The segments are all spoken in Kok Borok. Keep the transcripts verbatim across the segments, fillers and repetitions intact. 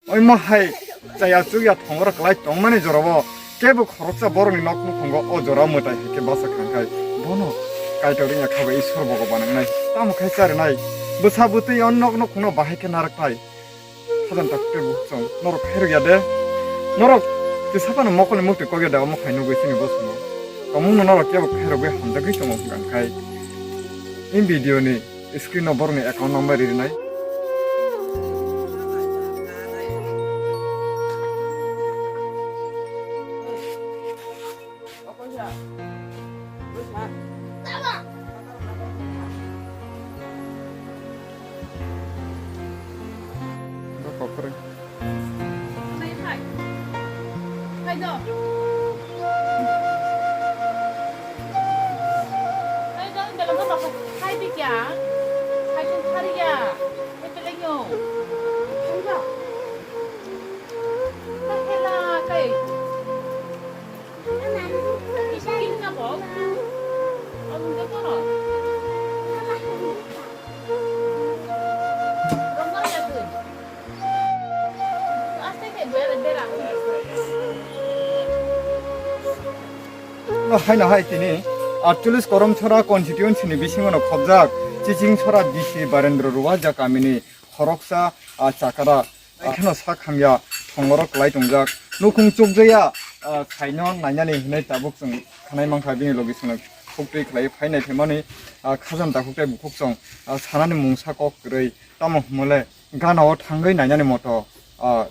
Oimo hai chaya chukya thongoro kwlai tongmani jorao kebo khoroksa borokni nok nukhungo o jora mwtai hai khe basa khangkhai bono Kaitor wngya kha bai Iswar bogo banangnai. Tamo khai charinai bwsa bwtwi o nok nukhungno bahai khe narwkthai. Khajam tak tei bukhuk chwng norok khairok ya de. Norok kisa phano mokolni muktwi kok ya de omo khai nugwi chini bosongo. Tongmungno norok kebo khairogwi hamjagwi tongo hwnkha khai. In video ni screen o borokni account number rinai. No, haino hai tini aatcholish Koromchora constituency ni bisingo no khobjak Chichingsora D C Barendra Ruwaja kamini khoroksa, ah, chakara, ah, kheno sak hamya thongoro kwlai tongjak. Nukhung chukjaya, ah, khaino nainani hinwi tabuk chwng khanai mankha bini logi chwngno khuktwi khlai phainai phaimani, ah, khajam takhuk tei bukhuk chwng, ah, sanani mungsa kok kwrwi tamo hwnmale ganao thangwi nainani moto, ah,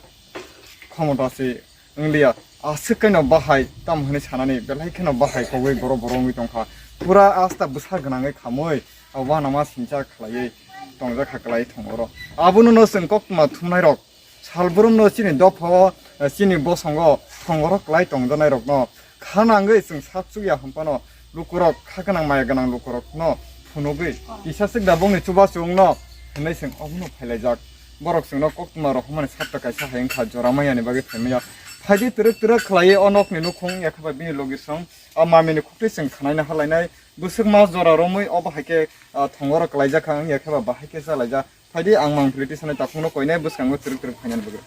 khomota se wngliya. Aswk kaino bahai tamo hwnwi sanani belai kheno bahai kogwi borok borok wngwi tongkha. Pura asta bwsa gwnangwi khamwi, ah, uanama singcha khlaiwi tongjakha kwlai thongoro. Abono no chwng koktwma thumnairok salbrumno chini dophao, eh, chini bosongo thongoro kwlai tongjaknairokno kha nangwi chwng sak chukya hwnphano lukurok kha gwnang maya gwnang lukurokno phunugwi kisa swk da bongni chubachu wngno hwnwi chwng obono phailaijak. Borok chwngno koktwma rohormani sapta kaisa hai wngkha jora mayani bagwi phaimaya. Phaidi twrwk twrwk khlaiwi o nokni nukhung wngya khe ba bini logi song o mamini khuktwi chwng khwnaina halainai. Bwswk mas jora romwi obo hai khe, ah, thongoro kwlaijakha wngya khe ba bahai khe chalaijak. Phaidi ang mang philiti sanai takhukno koinai bwskango twrwk twrwk phainani bagwi.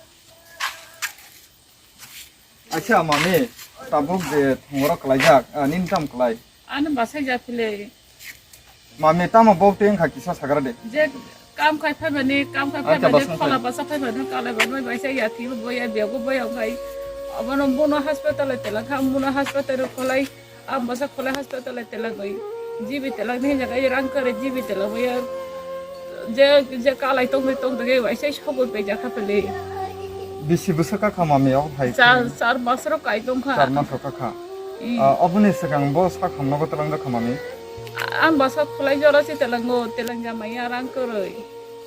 Acha mami, tabuk je thongoro kwlaijak, ah, nini tamo kwlai? Ano basai ja phile. Mami tamo bo tei wngkha kisa sagra de. Je kam khai phaimani, kam khai Acha phaimani, basai khola phai. Basa phaimani, kalai bai bai baisa ya thibo boya bego boya khai. Abono bono hospital e telakha, bono hospital e kholai. Ang bwsa khwlai hospital e telagwi, G B telagni hinjak, ai rang kwrwi G B telagwi, je, je kalai tongwi tongtogwi waisa sogwi paijakha pili. Bisi bwsa kakha mami o hai? Char, char mas rok kai tongkha. Char mas rok kakha. Mm. Ah, oboni swkang bo sak hamno bo telangjak kha mami? Ang bwsa khwlai jora se telango, telang jamaya rang kwrwi.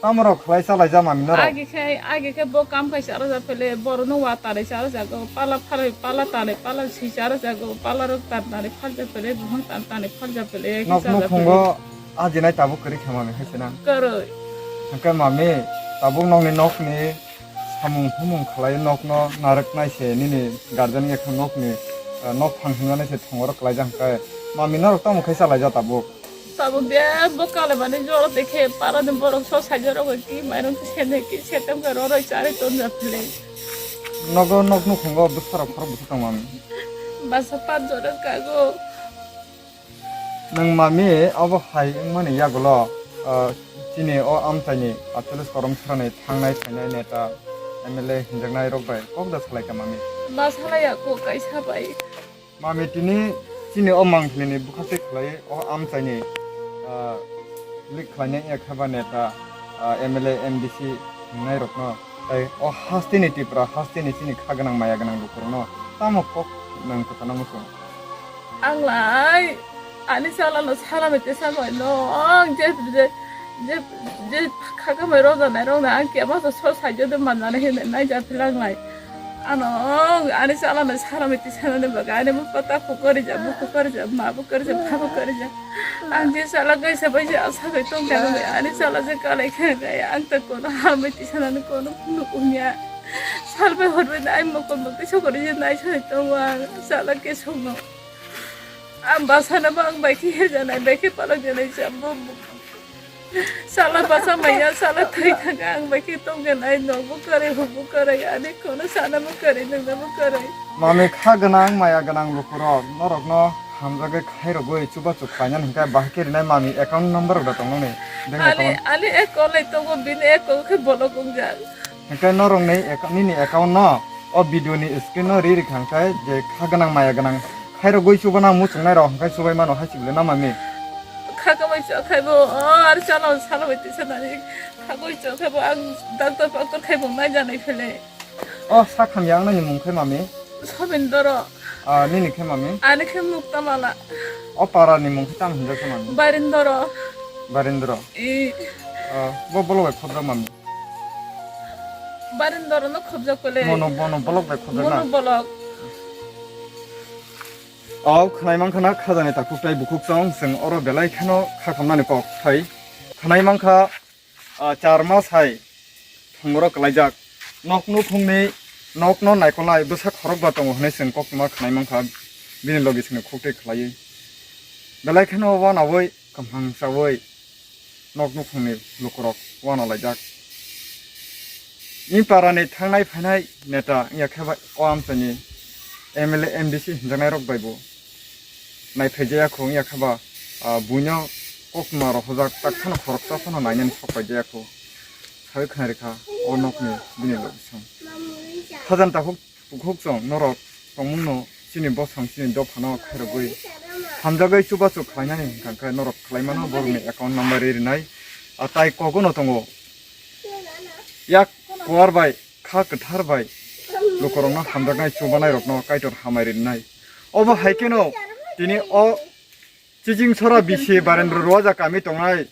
Tamo rok khlai chalai ja mami norok? Agi khe, agi khe bo kam khai charo ja phele, borok no wa tanai charo jago, pala phalai, pala tanai, pala si charo jago, pala rok tan tanai phal ja phele, buphang tan tanai phal ja phele, nok nukhungo ajinai tabuk kwrwi khe mami hai se na? Kwrwi. Hwnkhe mami, tabuk nokni nokni samung humung khlai nokno narwknai se nini guardian ekha nokni, eh, nok phang hwnganai se thongoro kwlaijak hwnkhe mami norok tamo khai chalai ja tabuk? Tabuk de bo kalaimani jora dekhe parani borok so saijak rok ki mairung ki sene ki setem khe roroi charwi tonjak phile. Nogo nok nukhungo bwsarok khorok bwsa tongmani. Basa pat jora kago. Nwng mami obo hai wngmani yagulo, ah, chini o amchaini aatcholish Koromchorani thangnai phainai neta M L A hinjaknai rok bai kok da salai ka mami? Ma salai ya kok kaisa bai. Mami tini chini o mangpili ni bwkha twi khlai o amchaini, ah, lik khlainai ya khe ba neta, ah, M L A, M D C hingnai rokno tei o hasteni Tripura hasteni chini kha gwnang maya gwnang lukurokno tamo kok nwng kwchana muchung? Ang lai ani chala no sara mete sa bai no ang je je je je kha kamai roja nai rok na ang kema so so sai jo de manjana he nai ja philang lai. Ano ani chala no sara mete sa nani baga ani mo pata ko kori ja, mo ko kori ja, ma bo kori ja, pha bo kori ja. Ang je chala gai sa bai je asa gai tong ja ani chala je kalai khe gai ang ta kono ha mete sa nani kono nuk unya. Sal bai hor bai nai mo kon mo kisa kori je nai sa tong ang chala ke song no. Ang bwsano bo ang bai khe herjanai, bai khe palok janai, jabo Sala basa maya, sala thai thaka ang bai khe tonggen ai, nokbo kwrwi, hukbo kwrwi, ani kono sanabo kwrwi, nungnobo kwrwi. Mami kha gwnang, maya gwnang lukurok, norokno hamjagwi khairogwi chubachu khlainani hwnkhe bahai khe rinai mami account number rok da tong noni? Bank account. Ani, ani account lai tongo, bini account khe block wngjak. Hwnkhe norokni account, nini account no o video ni screen no ri rikha hwnkhe je kha gwnang, maya gwnang khairogwi chubana muchungnai rok hwnkhe chubai mano hai chibole na mami? Kha kwbai cha khaibo, o, ar chalo, salo bai tisa nani. Kha kwbai cha khaibo, ang doctor, doctor khaibo nai janai phele. O, sak hamya ang nini mung khe mami? Sobindoro. Ah, nini khe mami? Ani khe Muktamala. O para ni mung khe tamo hinjak khe mami? Barindoro. Barindoro. I. Ah, bo bolok bai khobjak mami? Barindoro no khobjak kole. Mono, mono bolok bai khobjak na? Mono bolok. Au, khwnai mankha na khajani takhuk tai bukhuk chong, chwng oro belai kheno kha khamnani kok thai. Khwnai mankha, ah, char mas hai thongoro kwlaijak. Nok nukhungni nokno naikolnai bwsa khorokba tongo hwnwi chwng koktwma khwnai mankha, bini logi chwngno khuk twi khwlaiwi. Belai kheno uanaui, kwmhang chaui nok nukhungni lukurok uanalaijak. Ni parani thangnai phainai neta wngya khe bai o amchaini M L A, M D C hinjaknai rok bai bo naiphaijaya kho wngya khe ba, ah, buino koktwma rohorjak tak phano khoroksa phano nainani sok paijaya kho. Saui khna rikha o nokni bini logisong. Khajani takhuk bukhuk chwng norok tongmungno chini bosong chini dophano khairogwi hamjagwi chubachu khlainani hwnkha khe norok khlaimano borokni account number ri rinai. Ah, tai kogono tongo. Yak kuar bai, kha kwthar bai lukurokno hamjaknai chubanairokno Kaitor hamari rwnai. Obo hai kheno tini o Chiching sora bisi Barendra Roaja kami tongnai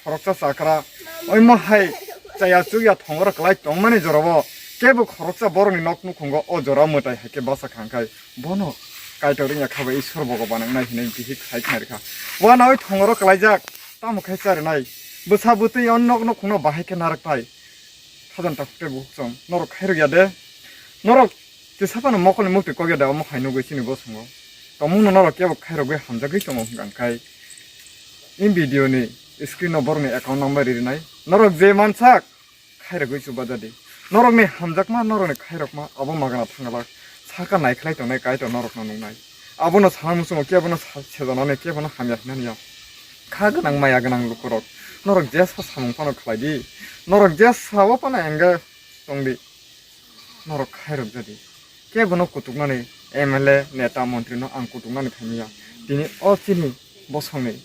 khoroksa chakra, oimo hai chaya chukya thongoro kwlai tongmani jorao kebo khoroksa borokni nok nukhungo o jorao mwtai hai khe basa kha hwnkhe bono Kaitor wngya kha bai Ishwar Bhogoban wngnai hinwi bihik khai khna rikha. Uanaui thongoro kwlaijak tamo khai charinai bwsa bwtwi o nok nukhungno bahai khe narwktai. Khajani takhuk tei bukhuk chwng norok khairok ya de. Norok kisa phano mokolni muktwi kok ya de, omo hai nugwi chini bosongo. Tongmungno norok kebo khairogwi hamjagwi tongo hwnkha khe in video ni screen o borokni account number ri rinai. Norok je mansak khairogwi chuba jadi. Norokni hamjakma, norokni khairokma abo magana thangala saka naikhlai tongnai Kaitor norokno nungnai. Abono sana muchungo kebono sa-, sejanani, kebono hamya hinani ya. Kha gwnang maya gwnang lukurok, norok jesa samung phano khlai di, norok jesa o phano engage tong di, norok khairok jadi. Kebono kutuknani M L A, neta, montrino ang kutuknani khaimaya. Tini o chini bosongni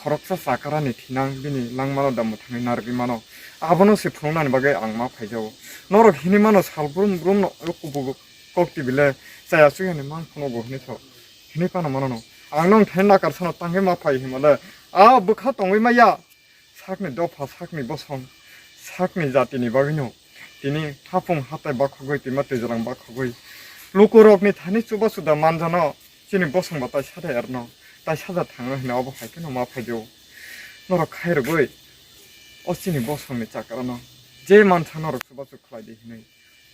khoroksa chakrani thinang bini langmano da mwthangwi narwgwi mano. Abono se phunuknani bagwi ang ma phaijao. Norok hinwi mano sal brum brumno o kubuk kok tibile chaya chuyani mang phunukgo hinwi tho. Hinwi phano mano no. Ang nong thai nakar sano tangwi ma phai himale. A bwkha tongwi maya. Sakni dopha, sakni bosong, sakni jatini bagwino tini hapung hatai bakhogwi, twima twijlang bakhogwi lukurokni thani chuba chuda manjano chini bosongbo tai sada erno, tai sada thango hino obo hai kheno ma phaidio. Norok khairogwi o chini bosongni chakrano je mansa norok chubachu khlai di hinwi.